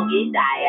Inday.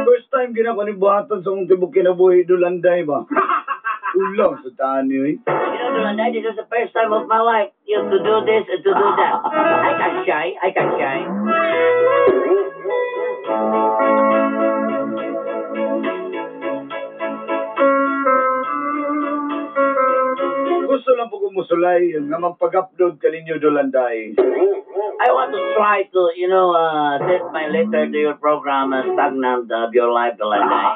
First time gina ko ni buhaton sa akong tibok kinabuhi, Dulanday ba? Ulang sa tani, oy. You know, Dulanday, this is the first time of my life you to do this and to do that. I can shy, I can shy. Gusto lang po kong musulay nga magpag-upload kaninyo, Dulanday. I want to try to send my letter to your program, Stagnant of Your Life, Dulanday.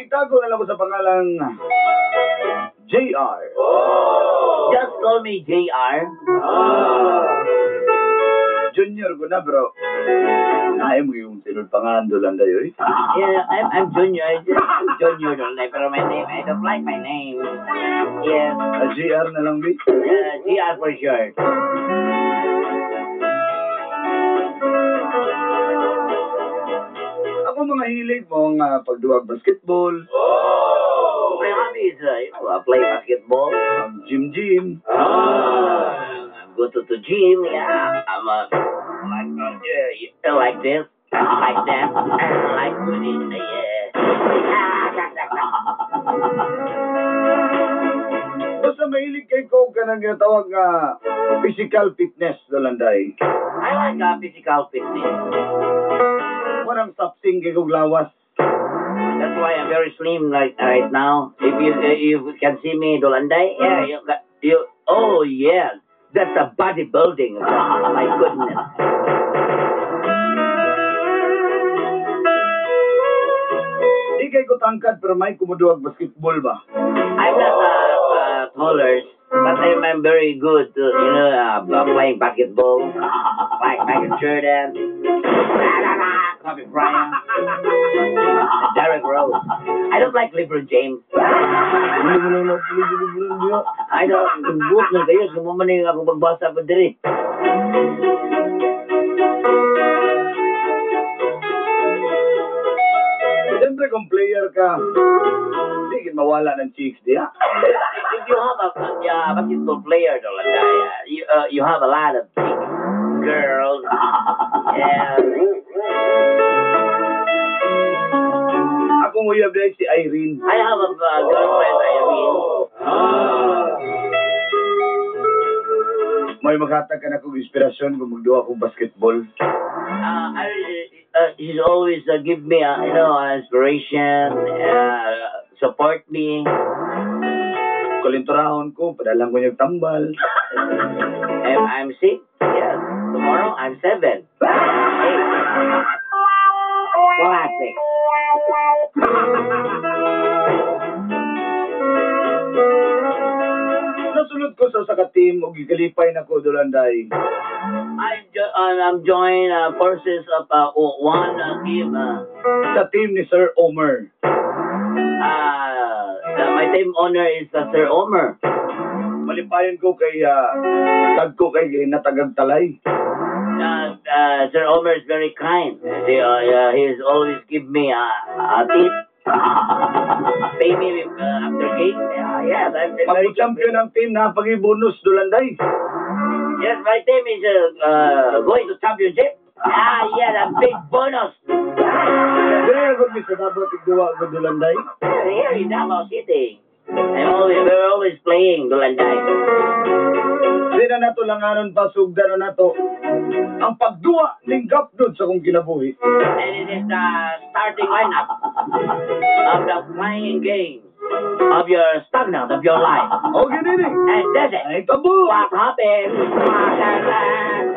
Itago na lang ko sa pangalang JR. Just call me JR. Junior ko na, bro. Ay, mo yung sinod pangalan, Dulanday, oy. Yeah, I'm Junior. I'm Junior, Dulanday, pero my name, I don't like my name. Yeah, Ah, JR na lang, bi. JR for short. Ako mga hilig mo nga pagduwag basketball, My hobby is play basketball. Gym-gym, Go to the gym, yeah. I'm like yeah, like this, like that, like this, yeah. Basta mahilig kay ko kanang ginatawag nga physical fitness, Dulanday. I like physical fitness. Walang sapsing kay kog lawas. That's why I'm very slim like right now. If you can see me, Dulanday, yeah, you oh yeah, that's a bodybuilding. My goodness. Di kay ko tangkad pero may kumuduwag basketball ba? I'm not taller, but I'm very good, playing basketball, like Michael Jordan, Kobe Bryant, Derrick Rose. I don't like LeBron James. I don't. Buot na kayo, sumama na yung akong pagbasa pa diri. Siyempre kung player ka, di gid mawala ng chicks diya. If you have a basketball player, Dulanday, you have a lot of chicks, girls. Yeah. Akong uyab dahil si Irene. I have a girlfriend, Irene. May maghatag ka na kong inspirasyon kung magduwa kong basketball. He's always give me, inspiration, support me. Kalinturahon ko, padalang ko niyang tambal. And I'm 6. Yes. Tomorrow I'm 7. 8. Classic. Nasulod ko sa usa ka team ug gikalipay nako, Dulanday. I'm join forces of one team. Sa team ni Sir Omer. My team owner is Sir Omer. Malipayon ko kay tagko kay natagag talay. Sir Omer is very kind. He is always give me a tip. Pay me after game. Yeah, I'm very Pag champion ang team na pag-bonus, Dulanday. Yes, my team is going to championship. Ah, yeah, a big bonus. Dili na gud mi sa Davao tigduwa gud, Dulanday. Here in Davao City. We're always playing, Dulanday. Di na nato langanon pa, sugdan na nato ang pagduwa ning gapdod sa akong kinabuhi. And it is the starting lineup of the playing game of your stagnant of your life. Okay, nini. And that's it. Ay, tabo! What happened? What happened?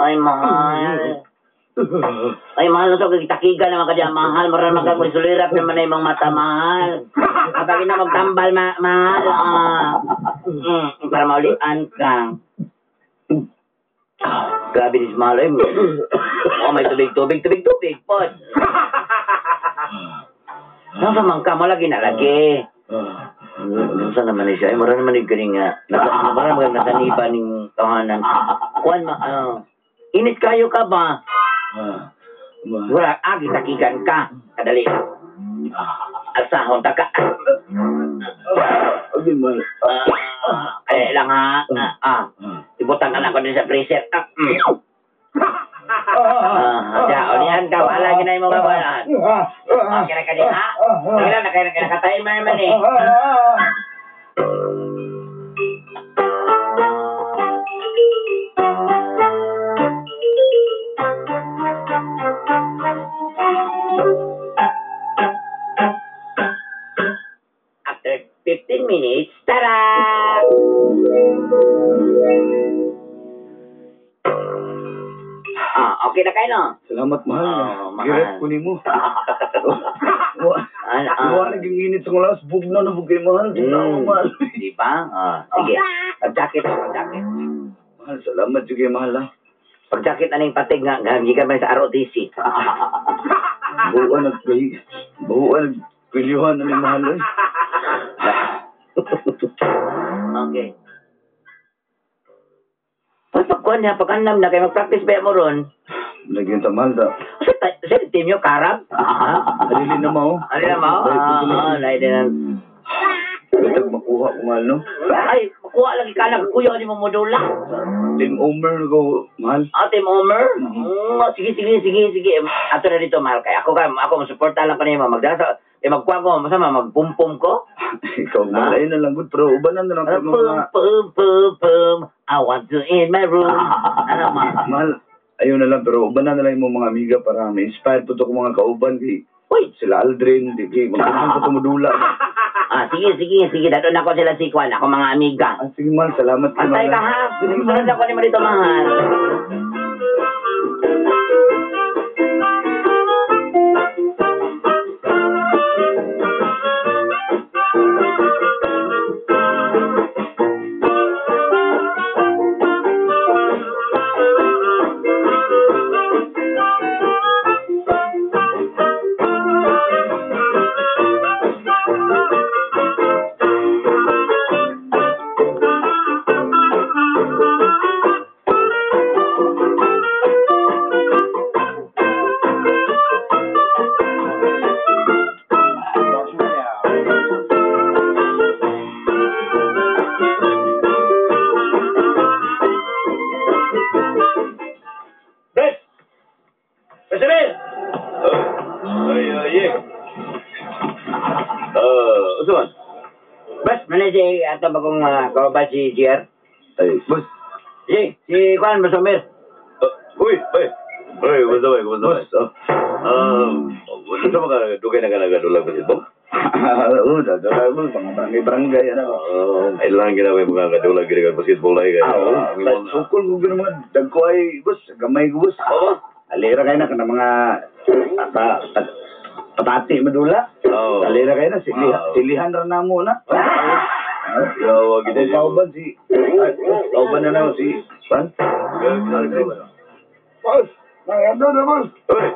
Ay, mahal. Ay, mahal na sa kagitakigan naman ka diyan, mahal. Maraming magkakonsulirap naman na imong mata, mahal. Kapag na magtambal, mahal. Para maulian ka. Grabe ni mahal. Ay, oh, may tubig, tubig, tubig, tubig. Pod. Nang sa mangka mo lagi na lagi. Unsa naman ni siya? Ay, mura naman yung galing nga. Mura naman nakaniba ning tahanan. Kuan ma, init kayo ka ba? Mura, gitakigan ka. Kadali. Alsahon ta ka. Okay, mahal. Ay lang ha. Ibutang ka na ko din sa freezer. Ja, ulihan ka. Wala ginay mo ka ba? Kira ka din ha? Kira na kaya nakatay man naman eh. After 15 minutes, tara! Okay na kayo, no? Salamat, mahal. Oh, mahal. Giret ko ni mo. Wala naging init sa lawas. Bugna na bugay, mahal. Mahal. Di ba? Sige. Pag-jacket, pag-jacket. Mahal, salamat juga, mahal. Pag-jacket na yung patig nga. Gikan man sa ROTC. Buuan at pilyuhan na ni mahal. Okay. Pagkuhan niya, pag-anam na kayo, mag-practice ba mo ron? Lagyan ta, mahal da. Sa team nyo, karab? Alili na mao. Alili na mao? Oo, alili na. Bitag makuha ko, mahal, no? Ay, makuha lagi ka lang. Kuya, di mo modula. Team Omer na ko, mahal. Team Omer? Sige, sige, sige, sige. Ato na dito, mahal. Kaya ako, masuporta lang ko na yun. Magdala sa... magkuha ko, masama, magpumpum ko. Ikaw, mahal. Ayun na lang, good. Pero ubanan na lang. Pum, pum, pum, pum. I want to in my room. Ano, mahal? Mahal, ayun na lang. Pero ubanan na lang yung mga amiga para may-inspire po ito kong mga kauban. Uy! Sila Aldrin, di, magkakaroon ko tumudula. Sige, sige, sige. Dato na ko sila si Kwan. Ako mga amiga. Sige, mahal. Salamat. Antay ka, ha? Sunod ako ni Marito, mahal. Ato bagong kaubad si GR? Ay, boss. Si Juan, boss Omer. Uy, uy. Uy, kumusta ba? Kumusta ba? Boss, Ano ba ka? Dugay na ka nagadulag ba sito? Oo, dadalag mo. Mga barangay-barangay, ano. Ay lang ginawa yung mga kadulag ginawa basketball ay kayo. Oo, sukol ko ginawa. Dagko ay, boss. Gamay ko, boss. Oo. Alira kayo na ka na mga patati madula. Oo. Alira kayo na. Silihan ra na mo na. Ako kauban si... Kauban na na si... Pan? Boss! Nangano na, boss! Uy!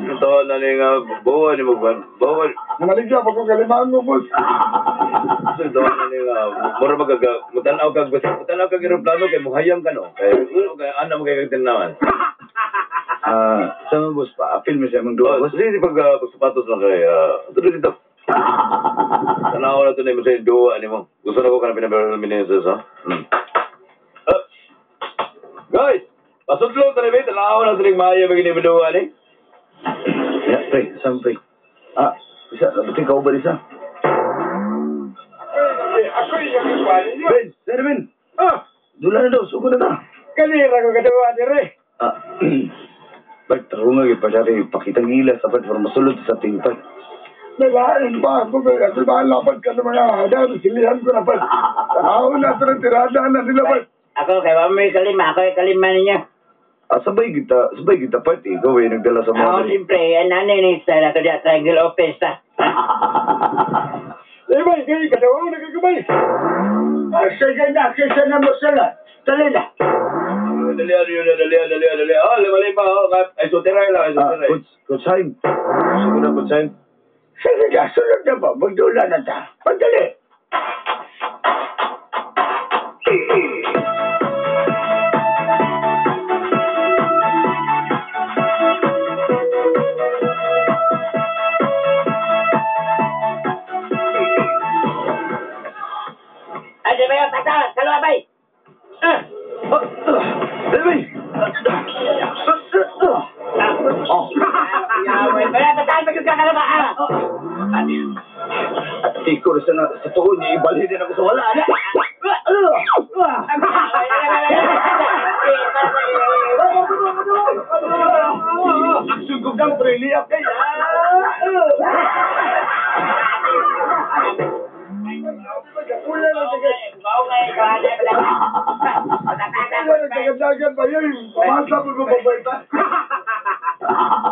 Ito na nga, bawa ni mo, bawa. Namaligya pa kong kalimaan mo, boss. Ito na nga, mura magaga, mutanaw kag, mutanaw kag eroplano kay muhayang ka, no? Kay, ano, ano mo kay kagtinawan? Sama, boss, pa, apil mo siya mong duwa, boss. Sige, pag pagsapatos lang kay, ito dito. Tanaw na na ito na mo sa duwa nimo. Gusto na ko ka na pinabaral Menezes, ha? Guys, pasudlo ta ni tanaw na siling maayo magini duwa ni. Ya, pre, saan pre? Ah, isa, buti ka ba isa? Ako yung ikuan ninyo. Ben, sir Ben. Ah, Dula na daw, sugo na ta. kanira ko kadawa dire. Ah, Bert, tarunga gyud pa siya rin. Pakitang gila sa Bert para masulod sa team, Bert. Nalain pa ako ba? Ako ba lapad ka ng mga hadar? Silihan ko na pa. Tao na ito tirada na sila ba? Ako, kay wa may kalima. Ako yung kalima ninyo. Ah, sabay kita, Bert. Ikaw eh, nagdala sa mga Ako, dali. siyempre, ano ni style ato diya, triangle offense ta. Eh, bay, kayo kadawa na kagabay. Sige na, kisa na mo sila. Dali na. Dali, dali, dali, dali, dali. Oh, lima lima, oh. Ay, sutiray lang, ay Ah, sutiray. Coach Haim. Sugo na, Coach Haim. Sige na, sunod na ba? Magdula na ta. Pagdali. Ay, di ba yun? Tata, kalwa, bay! Ah! Dali, bay! Oh. Wala, bataan, magyud ka kalaba, ah! At ikaw sa na sa tuon niya, ibalhin din ako sa wala. Ano? Action ko kang pre, liyap kayo. Kuya na Kuya na tagadagan ba yun? Pamasa mo ba babaita?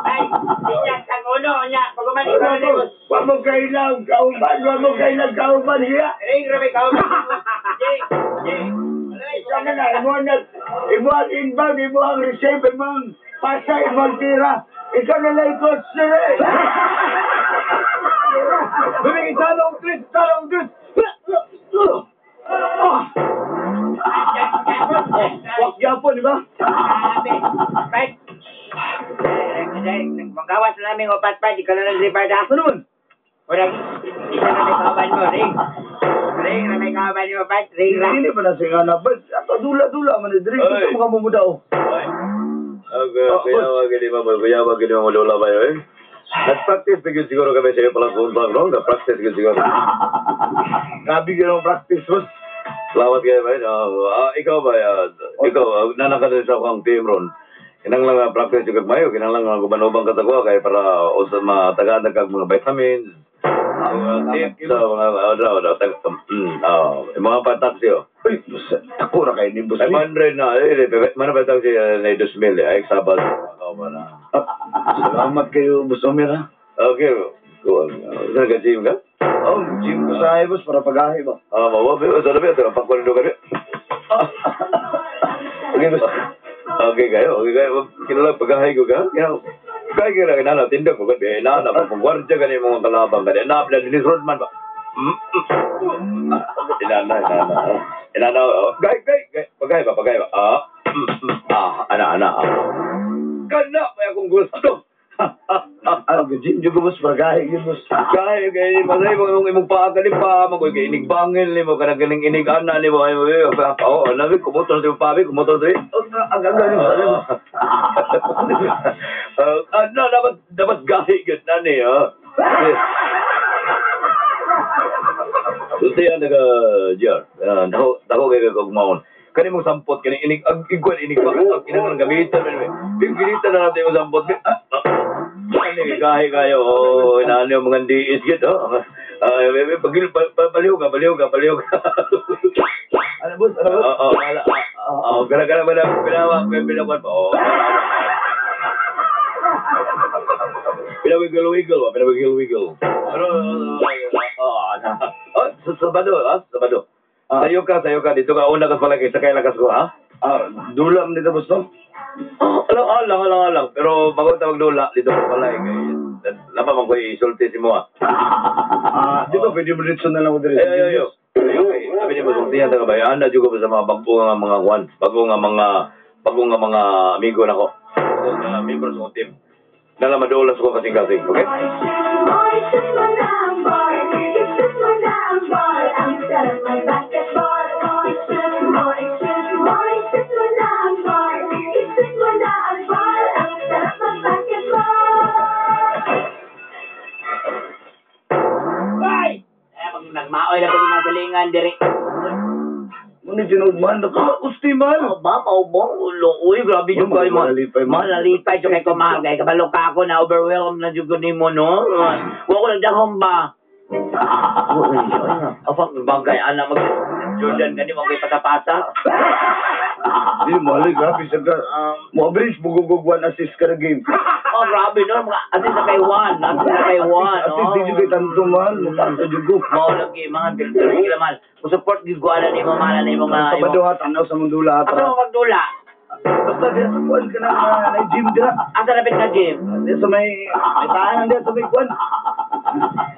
Ay, inya kang uno, nya, pag umani ka uno. Wa mo kailang kauban, wa mo kailang kauban hiya. Ring rabi ka uno. Sana na, imo ang imo ang inbound, imo ang receive, imo ang pasa, imo ang tira. Ikaw na lang coach sir eh. Bibig, talo ang tris, talo ang tris. Wak yapon, di ba? Right. Magawas na namin upat pa, di ka na nag-repart ha. Ano man? Wala, isa na may kauban mo, ring. Ring na may kauban mo, pat, ring ra. Hindi pa na siya nga na, but ato dula-dula man eh. Diri, gusto mo ka mumudaw. Ay. Okay, kuya, wag gini mo lola ba yun, eh? Nag-practice bigyan siguro kami sa iyo palang kuntang, no? Nag-practice bigyan siguro. Grabe yun ang practice, boss. Salamat kayo, ba? Ikaw ba, ikaw, nanaka din sa akong team ron. Kinang lang practice yung mayo, kinang lang gumanubang katagwa kay para usa matagaan kag mga vitamins. Tips sa mga mga pataksi oh. Uy, boss, ako na kayo ni boss. 500 na, eh, mana pa taksi na 2,000 ay sabad. Ako ba na. Salamat kayo, boss Omer, ha? Okay, go. Sa ka gym ka? Oh, gym ko sa boss, para pagahi ba? Ah, mawa, sa labi, ito, pagkuhan do kami. Okay, boss. Okay kayo, okay kayo. Kinala pagahay ko ka. Kinala kaya kira kinala tindog mo gabi na na pagwardiya ka ni mga kalabang ka. Na pala Dennis Rodman ba? Inana inana. Inana gay gay gay pagahay ba pagahay ba? Ah. Ah, ana ana. Kana may akong gusto. Ano, gym ko, boss, para gahi yun, boss. Kaya kay masay mo imong imong paa kani pa magoy kay inig bangil nimo kanang ganing inig ana nimo ay oh nabi kumotor sa paa kumotor sa. Ang ang galing sa boss. Ano dapat gahi gud na ni ha. Sulti yan naga JR. Dako kay kag maon. Kani mong sampot kani inig ag igwan inig pa kinahanglan gamitan man. Pigilitan na natin imong sampot. Ani gahi kayo oh inaano yung mga diis gid oh. Pagil baliw ka baliw ka baliw ka. Ano, boss? Ano, boss? Oo, ala. Oo, gara-gara ba na pinawa pinawa pa. Oo. Pinawiggle wiggle ba? Pinawiggle wiggle. Ano? Oh, sa Sabado, ah, Sabado. Sayo ka dito ka una ka palagi sakay lakas ko, ha? Ah, dula man dito, boss, no? Alang alang alang alang pero bago tawag dula dito ka palagi kay lama man ko isulti si mo. Ah, di ba pwede mo dito na lang ako diri? Ay ay ay. Sabi niya masultihan ta ka ba? Ana jud ko sa mga bago nga mga kwan, bago nga mga amigo nako. Bago nga membro sa team. Nala madulas ko kasing-kasing, okay? Ay! Eh, pag nagmaoy na pag mga salingan diri. Muna tinuod man, nakakusti man. Oh, ba, paubong ulo. Uy, grabe yung kayo mo. Malalipay man. Malalipay yung kay ko mahal. Kay kabalo ka ako na overwhelmed na jud ko nimo, no? Wa ko nagdahom ba? Uy, apa bagay ana mag Jordan gani mo kay pasapasa. Di mahal, grabe sa ka. Mo average bugog one assist ka na game. Oh, grabe no, mga assist na kay Juan, assist na kay Juan, Assist no. di jud kay tanto man, mapasa jud ko. Mao lagi mga pero sige lang mahal. Kung support gyud ko ana nimo mahal na imo nga. Sabado ha, tanaw sa mundula Asa atra. mo magdula? Basta diya sa kuwan ka na, na gym dira. Asa lapit na gym? Diya sa may tahanan diya sa may kuwan.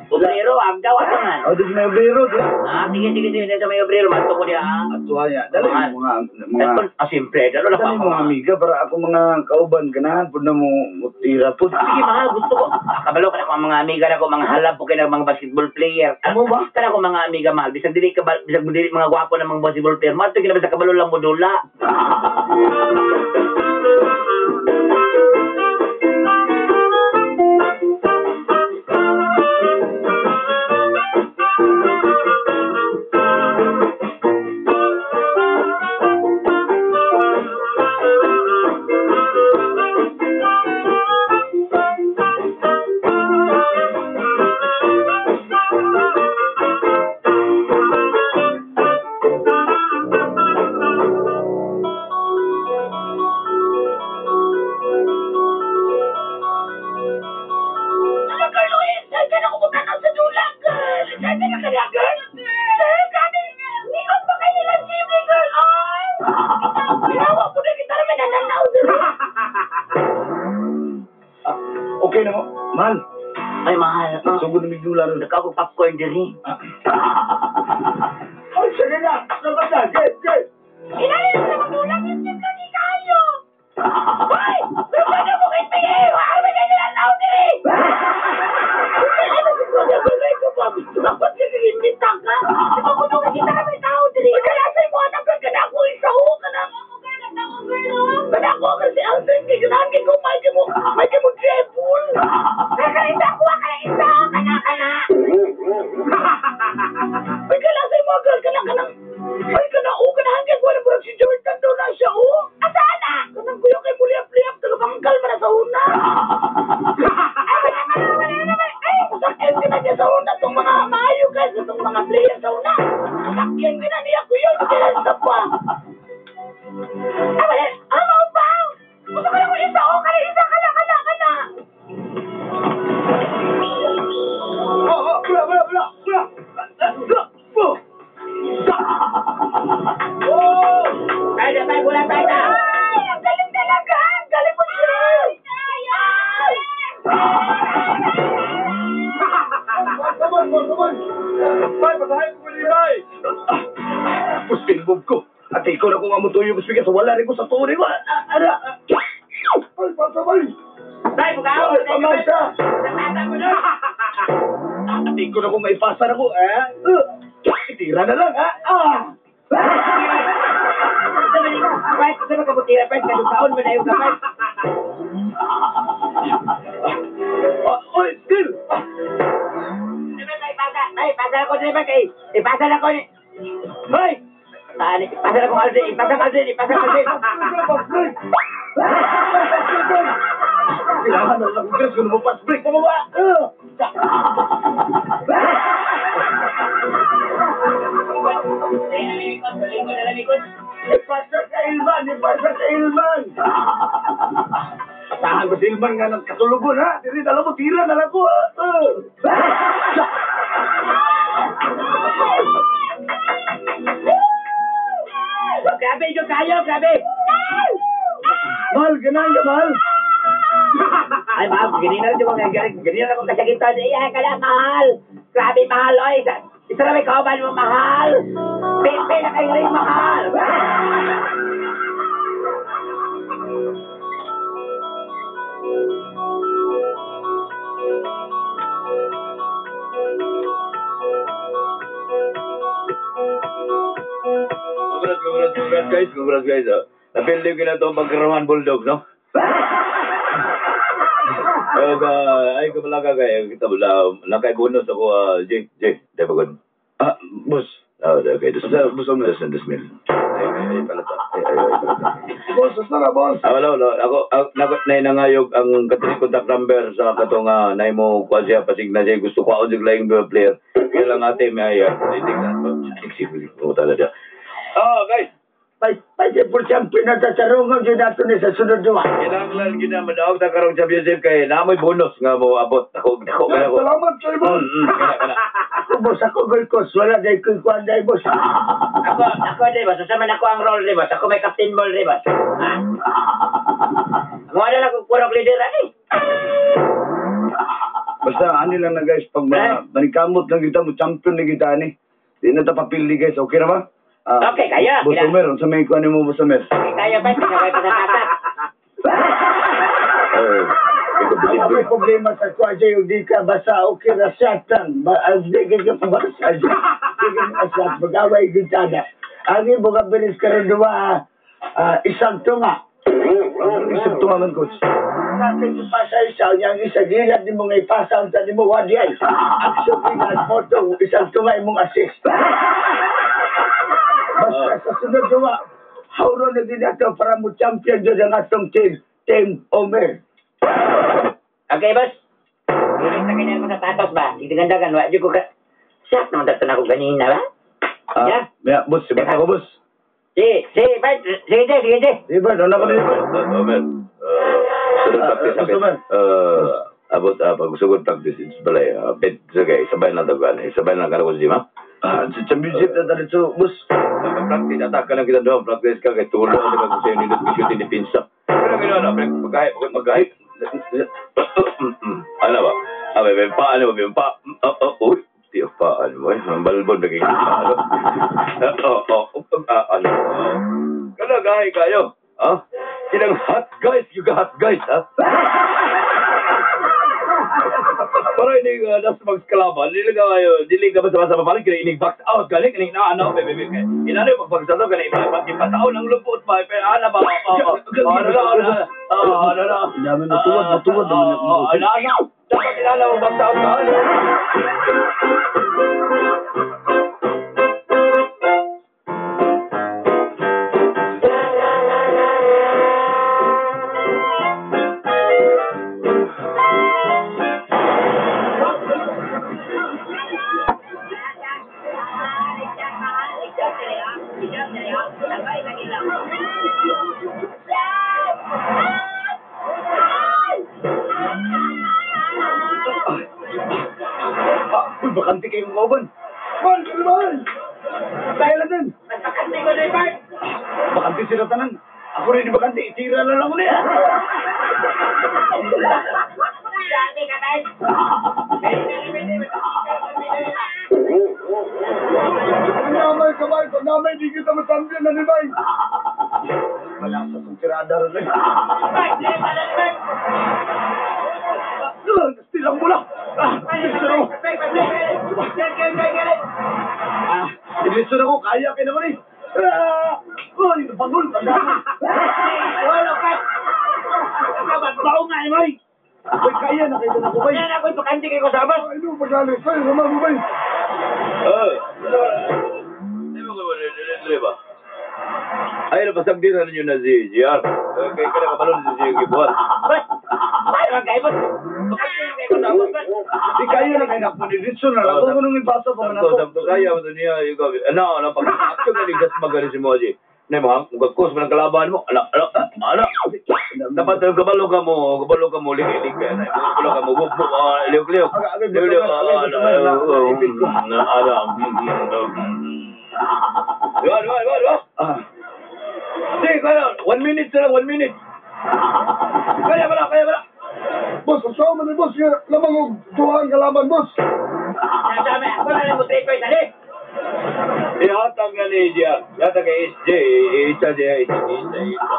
Obrero, agdaw asa man. O, diya sa may obrero diya. Ah, sige sige sige sa may obrero madto ko diha. ah. At tuwa niya, dali mo mga, Ah, siyempre, dalo lang dali ako. mga amiga para ako mga kauban ganahan pud na mo tira pud. Sige, mahal, gusto ko. Ah, kabalo ka na ko ang mga amiga na ko, mga halab po kayo ng mga basketball player. Amo ba? Kana ko mga amiga, mahal. Bisag dili ka bisag dili mga gwapo na mga basketball player. Mahal, ito sa kabalo lang mo dula. Ano, girl, Luis? Ay, kaya ako mutanaw sa dula, girl. Excited na kaya, girl? Sir, grabe. Ningon pa kayo nilang Jimmy, girl. Ay! Ginawa po na kita naman nananaw, girl. Ah, okay na mo, mahal. Ay, mahal. Ah, Sugod na migdula ron. Nagka ako popcorn diri. Ay, sige na. Dapat na. Game, game. Inalis na magdulang yung gym lagi kayo. Ay! Pero mo kay PA? Ano ba kayo nilang diri? Ay, masiguro na ba ikaw pa? Dapat ka nilimbitang ka. Di ba kung nakikita kami tao diri? Pagkalasay mo, anak ka na ako isa ho ka na. Kana ako kasi Alden kay ganahan kay ko may mo may mo dribble. Kaya ako ka isa kana kana. Pagkalasay mo girl kana kanang ay kana o ganahan kay ko na murag si Jordan daw na siya o. Asa na? Kanang kuya kay muliap-liap taga bangkal man na sa una. Ay kana kana kana ay masakyan ka na niya sa una tong mga maayo guys itong mga player sa una. Masakyan ka na niya kuya kaya sa pa. Ay, ano ba? Gusto ko lang isa o kana isa kana kana kana. Oh, oh, bula, bula, bula, bula. Ah, oh. Oh! Ay, tayo, wala tayo na. Ay, ang galing talaga! Ang galing mo siya! Ay! Ay! Come on, come on. Bay, pasahay ko ni Bay. Puspin bob ko. At ikaw na kung amutuyo ko speaker, so wala rin ko sa tuloy ko. Ara. Ay, pasabay. Tay, bukaw. Ay, pamasa. At ikaw na kung maipasa na ko, eh. Tira na lang, ah. Ah. Right, sa mga kabutira, right, kadusaon mo na yung kapay. Ah, Oy, Till. Ah, Ipasa, ipasa ako din ba kay? Ipasa na ko ni. Hoy! Tani, ipasa na ko Alvin, ipasa ko Alvin, ipasa ko Alvin. Pass break. Pass break. Kailangan na lang ko kung pass break. Ano ba? Ah. Ipasa ka Ilman, ipasa ka Ilman. Tahan ko si Ilman nga ng katulugon ha. Diri na lang mo, tira na lang ko. Ah. Grabe yung kayo, grabe. Mahal, ganahan ka, mahal. Ay, mahal, ganina rin yung mga ganina na akong kasakitan. Ay, kala, mahal. Grabe, mahal, oy. Isa na may kauban mo, mahal. Pepe na kayo rin, mahal. Congrats, congrats, congrats guys. Congrats guys. Oh. Napili ko na itong pagkarawan Bulldogs, no? Ay kamalaga kay kita wala nakay bonus ako, J J, di ba good? Ah, boss. Ah, okay, dos Sa boss Omer. Dos dos mil. Ay, ay, ay, palata. Ay, ay, ay, palata. Boss, basta na, boss. Ah, wala, wala. Ako, na nangayog ang katong contact number sa katong na mo kuha siya, pasig na siya, gusto ko ako yung laing player. Kaya lang ate, may tingnan. Sige, talaga. Ah, guys. 50% pinatatarungan din nato ni sa sunod duwa. Kinahanglan gid na madaog ta karong championship kay namoy bonus nga mo abot. Ako dako kaya ko. Salamat kay boss. Kana kana. Ako boss, ako goal coach. Wala dahil ko'y kuwan dahil boss. Ako di ba? Sasama na ko ang role di ba? Ako may captain ball di ba? Ha? Mo na lang purok leader ani. Basta ani lang na guys, pag manikamot lang kita mo champion na kita ani. Di na ta papili guys, okay na ba? Okay, kaya. Boss Omer, unsa may kuan nimo Boss Omer? Okay, kaya ba? Pinaway pa sa tata. Ako may problema sa kuwan siya, yung di ka basta okay na shot lang. Di ka basta siya. Di ka shot, mag-away kita na. Ang imo ka bilis ka rin duwa, isang tunga. Isang tunga man, coach. Natin ipasa isa, ang isa, gilat ni mo nga ipasa, ang tani mo, wadi ay. Ang suki nga photo, isang tunga imong assist. Basta sa sunod duwa, hauro na din ato para mo champion dyan ang atong team, Team Omer. Okay, boss. Bilis na ganyan mo sa tatos ba? Tigandagan, wa ko ka... Shot naman dato na ako ganina ba? Yeah. Yeah, boss, sibat ako, boss. Sige, sige, bye. Sige, sige, sige. Sige, ba, doon ako din, Omer. Sunod practice, Boss Omer. Abot, pag sugod practice, it's balay. Sige, sabay lang taguan. Sabay lang ka na ko sa gym, ha? Sa championship na dito, boss. Practice, atake lang kita doon. Practice ka, kay tulo na ka kung sa'yo nindot, shoot in depensa. Pero gano'n na, magahit, magahit. Ano ba? May pa, ano ba? May pa, uy, di pa, ano ba? Ang balbon, naging ano. Ano? Kanagahi kayo, ha? Kinang hot guys, you got hot guys, ha? Para ini nas magkalaban, dili ka kayo, dili ka basta-basta papalit, kaya inig box out, galing, inig na, ano, bebe, inano yung pagbagsa to, galing, ipataon ang lupot ba, ano ba, ano na, Dami matuwad, naman yung ano, dapat inano mo box out ka, ano. Uy, bakante kayong kauban. Man, kaliman! Tayo lang din. Bakante ko na, Bart. Bakante sila tanan. Ako rin yung bakante. Itira na lang ulit. Dami ka, Bart. Namay ka, Bart. Namay, di kita matampion na ni Bay. Wala sa itong tirada rin. Bart, di pa lang, Bart. Still ang mula. Iliso na ko. Kaya kayo naman eh. Uy, pagol. Wala ka. Bao nga, eh, Bay. Uy, kaya na kayo na ko, Bay. Yan ako'y bakante kayo sa abas. Ay, no, pagalit. Ay, naman mo, Bay. Ba? Ay, napasag din na ninyo na si GR. Kaya ka nakabalon si GR gibuhat. Bas! Ay, wag kayo, boss. Bakante kayo sa abas, boss. Di kaya na kayo na Dito na lang. Kung anong ipasa pa man Samto, ako. samto, kaya mo ito niya. Ano, pag action ka ligtas magaling si Moji. Na mo, magkakos mo ng kalaban mo. Ano, ano, ano. Dapat kabalo ka mo, lig-lig ka. Kabalo ka mo, liok-liok. Liok-liok, ano, ano, Diba, diba, diba, diba? Sige, kaya, 1 minute na lang, 1 minute. Kaya ba na, kaya ba na? Boss, asawa man ni boss. Lamang og duha ang kalaban, boss. Sabi, ako na lang mo 3 points, ali. Ihatag na ni GR. Ihatag kay SJ. Isa siya, isa, isa, isa.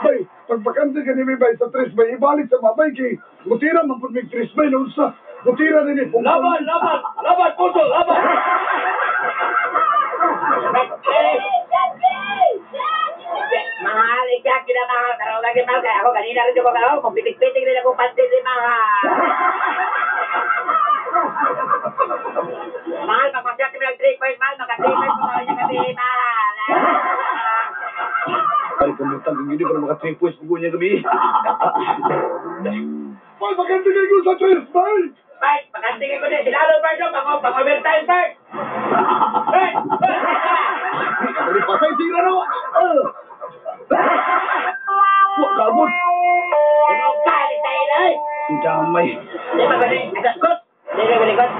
Okay. Bay, pagbakante ka ni Bay sa 3 bay, ibalik sa mabay kay mutira man pud mig 3 bay na unsa. Mutira ni. Laban, laban, laban, puso, laban. Mahal, ikaw kinamahal. Tara lagi mahal kaya ako kanina rin ko ako. Kung pitik-pitik rin ako panty ni mahal. Mahal, pagpasya kami ng 3 points, mahal. Maka 3 points mo niya kami, mahal. Ay, kamutang kang gini para maka 3 points mo niya gabi. Bay, maganda kayo sa tres, bay! Bay, maganda ko din. Silalo, bay, no? Pang-overtime, bay! Bay! Bay! Ako rin pasay, sira na! Wa kabot! Ano ka, ni Taylor? Ang damay. Di ba gani? Kot! Di ba gani, kot?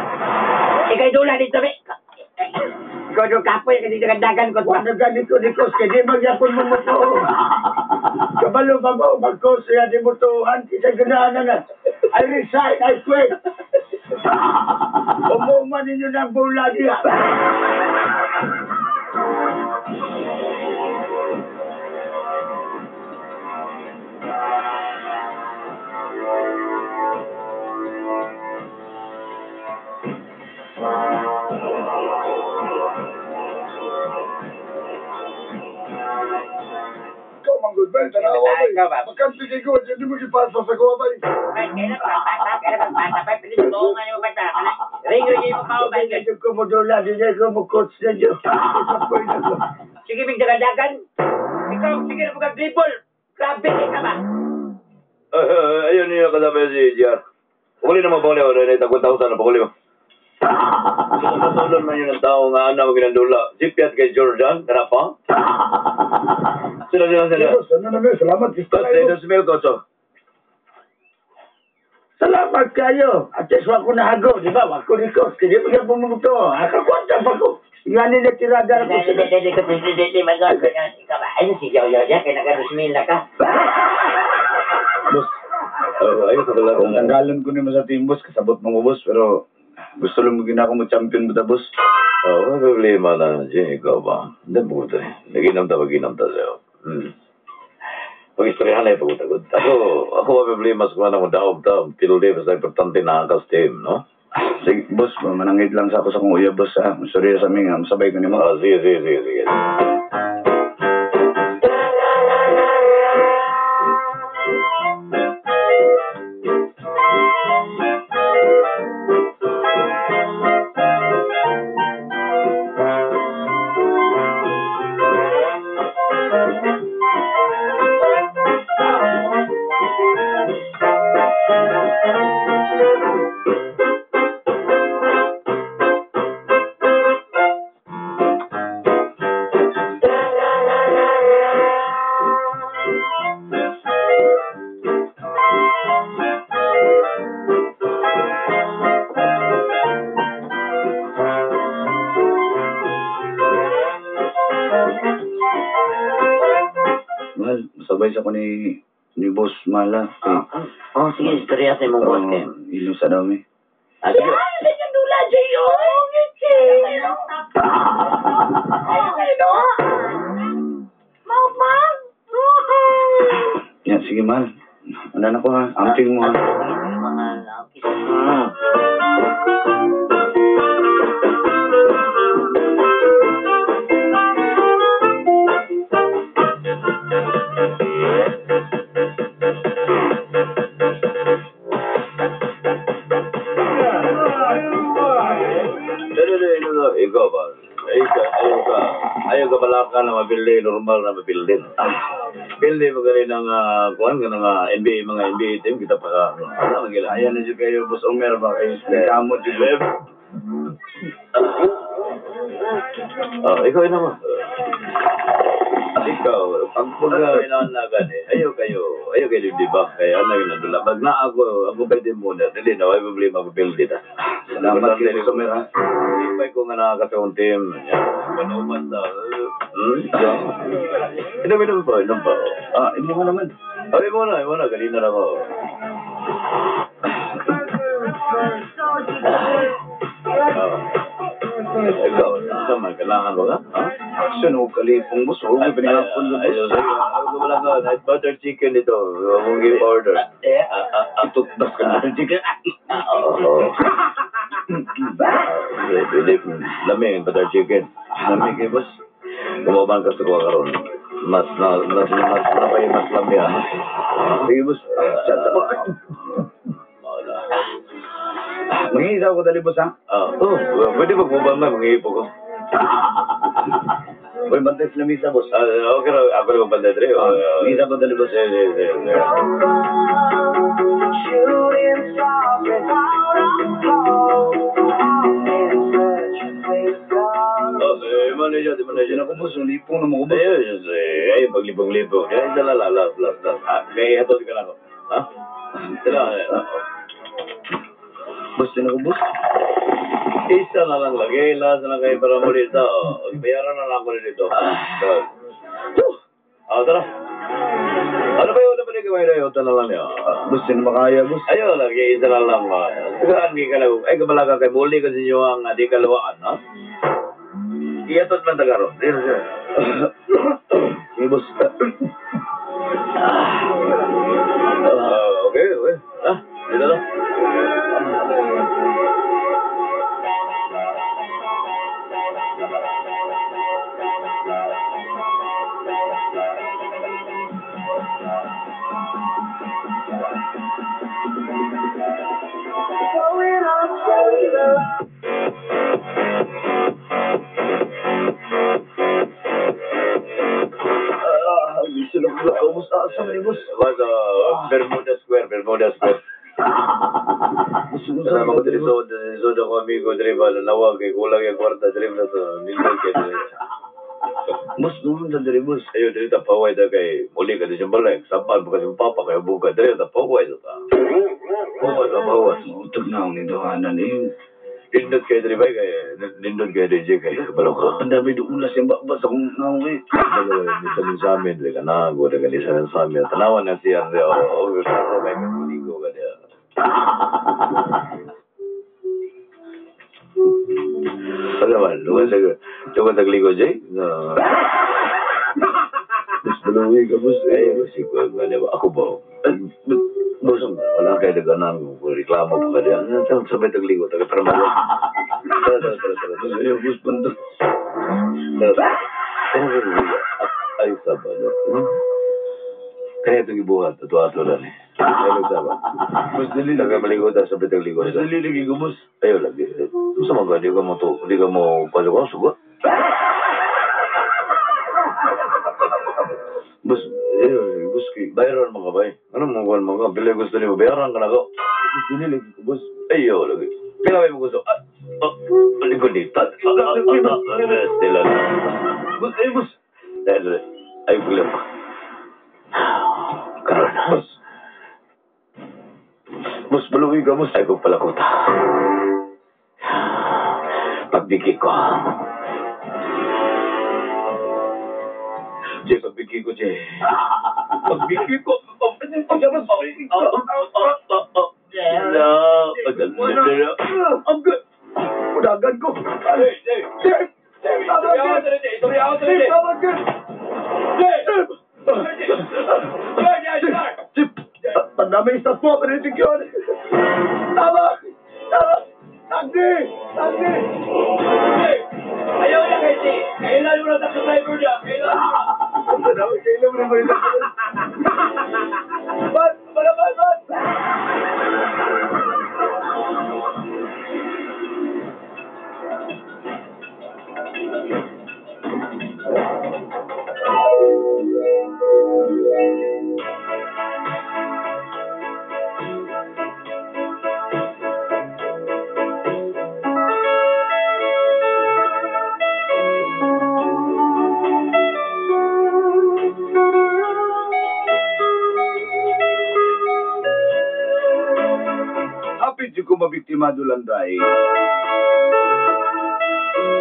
Ika'y dula dito, be. Ikaw yung kapoy, kasi dagan kot. Wa na gani ko ni Kos, kay di magyapon mo mo to. Kabalo ba mo, magkos, kaya di mo tuhan, isa ganahan na. I resign, I quit. Umuman ninyo ng bola niya. Ikaw, Manggod, bay, tanawa, bay. Ikaw, ba? Magkanti kay ko, hindi mo gipasa sa kuha, bay. Bay, kailan ba magpasa? Kailan magpasa? Bay, pilit mo nga mo basta. Ring, ring mo pa, bay. Hindi ko mo dula, hindi ko mo coach ninyo. Disappoint ako. Sige, big dagan-dagan. Ikaw, sige na mag-dribble. Grabe, ka ba? Ayun niyo kasama si JR. Uli naman pa uli, uli, tag 1,000 na pa uli mo. Matulon man yun ang tao nga ana mo ginandula. Si Piat kay Jordan, kana pa? Sila. Boss, ano naman, salamat. Tapos, dos mil ko, so. Salamat kayo. At least wako na hago, di ba? Wako ni Kos, kaya di mo mo to. Akakwanta pa ko. Nga nila tirada ko Hindi, hindi, hindi, hindi, hindi, hindi, ikaw ba? Ayun, si Yaw Yaw siya, kaya naka-2,000 na ka. Boss, Ayun sa kala. kung tanggalon ko nimo sa team, boss, kasabot mo ko, boss, pero gusto lang mo ginako mo champion mo ta, boss. Oh, wala problema na, Jing, ikaw ba? Hindi po ito eh. Naginam ta, paginam ta sa'yo. Pag-istoryahan na pagutagod. Ako wala problema sa kuha na mo daog ta. Piluli, basta importante na ang team, no? Sige, boss, manangit lang sa ako sa kong uya, boss, ha. Sorry sa amin, ha. Masabay ko nimo. Ah, sige. Mahal, masabay sa ko ni boss Mala. Oh, sige, istorya sa imong boss kayo. Ilong sa dami. Ah, sige. Yan, sa inyong dula, Jayo. Ay, no? Mau-mau. Yan, sige, mahal. Ano na ko, ha? Amping mo, ha? Mahal, okay. Ikaw ba? Ayaw ka balaka na mabili, normal na mabili. Pili mo gali ng kuan ka ng NBA, mga NBA team, kita pa ka. Ano man gila? Ayan na dyan kayo, boss Omer, ba? Kayo, kamot dyan. Ikaw naman. Ikaw, pag pag na gani, ayaw kayo, di ba? Kaya ano yun ang dula. Pag na ako, pwede muna, dili na, may problema, mapildi na. Salamat kay boss Omer, ha? Ipay ko nga nakakasawang team. Yan, manuman na. Inom pa, inom pa. Ah, imo ka naman. Ay, imo na, ganina na ako. Ikaw, ano man, kailangan ba ka? Ha? Action, huwag kalipong, boss. Huwag may pinahapon sa boss. Ay, wala ka, night butter chicken dito. Huwag mong give-order. Toothbrush ka na. Chicken. Oo. Hindi, lami, butter chicken. Lami kay boss. Kumaban ka sa kuha karon. Mas na mas mas na pa mas lamya. Sige, boss. Sa sa Wala. Mangihisaw ko dali, boss, ha? Ah, oh, pwede magbuban man manghipo ko. Uy, bantay sa lamisa, boss. Ah, okay ra ako lang magbantay dre. Mangihisaw ko dali, boss. Sige, sige, sige. Oh, eh, manager, di manager. Ako, boss, ang lipong na mo ko, boss. Ayun, ay, paglibong-libong. Ay, dala, la, la, la, la. Ah, kaya ito, ka na ako. Ha? Dala, eh. Boss, din ako, boss. Isa na lang lagi, last na lang kayo para mo dito. Bayaran na lang ako dito. Ah, tara. Ano ba yun? Ano ba yung gawin na na lang niyo? Boss, din makaya, boss. Ayun, lagi, isa na lang. Saan ka lang? Ay, kabalaga kay muli kasi inyo ang di kalawaan, ha? Iyatot man tagaro. Dito siya. Sige, boss. Ah, okay, okay. Ah, dito na. Ah, gusto lang ko lang, boss. Ah, sa boss. Was Bermuda Square, Bermuda Square. Gusto ko Salamat ko diri so so ako amigo diri ba lawag kay kulang yung kwarta diri na to nindot kay diri. Boss, doon sa diri, boss. Ayo diri ta paway ta kay muli ka diri balay sampan ba kasi papa kay buka diri ta paway ta. Paway ta paway. Utog na akong ninduhanan eh. Nindot kay diri ba kay nindot kay DJ kay kabalo ka. Ang dami do ulas yung babas akong naong eh. Kabalo ni sa min sa amin diri ka na go diri ka sa amin. Tanawan na siya diri oh oh klaro kay muligo ka diya. Ano man, lugan sa ligo, Jay? No. Boss, baluwi ka, boss. Eh, si ako ba? Boss, wala kayo naganan ko. Reklamo pa ka diyan. Sabay tagligo, taga para malo. Tara, tara, tara, tara. Boss, ayaw, boss, bando. Tara, tara. Ay, saba, no? Kaya itong ibuhat, ato-ato lang eh. Ay, saba. Boss, dali Taga maligo ta, sabay tagligo. Boss, dali lagi ko, boss. Ayaw lagi. Sa mga di ka mo to, di ka mo pasok sugot. Boss, ayaw, boss, kay. Bayaran mo ka ba eh? Ano mo kuhan mo ka? Pila gusto niyo, bayaran ka na ko. Boss, dali lagi ko, boss. Ayaw lagi. Pila may mo gusto? Ah, ah, likod dito. Stila na. Boss, ayaw, boss. Dahil, ay, pila pa. Karon. Boss. Boss, baluwi ka, boss. Ay, kung pala ko ta. Pagbigay ko. Jay, pagbigay ko, Jay. Pagbigay ko. Udagan ko. Jay! Jay! Pandami sa po, panitig yun. Tama! Tama! Tagdi! Tagdi! Ayaw na kasi. Kailan mo na taxi driver niya? Kailan mo na? Kailan mo na ba ito? Bat! Bat! Bat! Bat! Hapit yung ko mabiktima dulanday.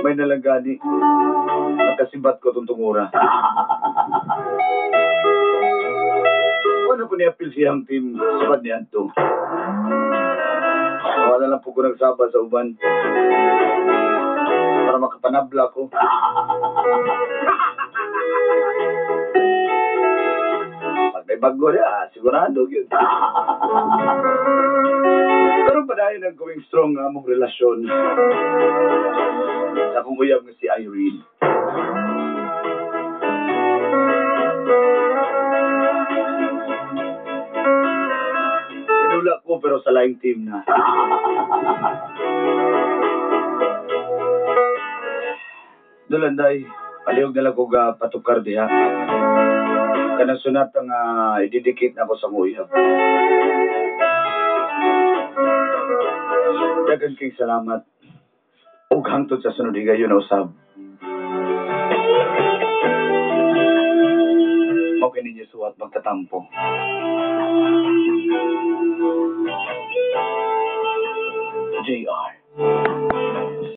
May nalagani. Nakasibat ko itong tungura. Wala ko niapil siyang team sa niya to. Wala lang po ko nagsaba sa uban. Para makapanabla ko. Pag may bago niya, sigurado yun. Pero padayon ang going strong ang among relasyon sa akong uyab nga si Irene. sa laing team na. Dulanday, palihog na lang kog patukar diha. Kanang sunat nga ididikit na ako sa nguyab. Daghang kay salamat. Ug hangtod sa sunod higayon na usab. Mao kay ninyo suwat magtatampo. JR.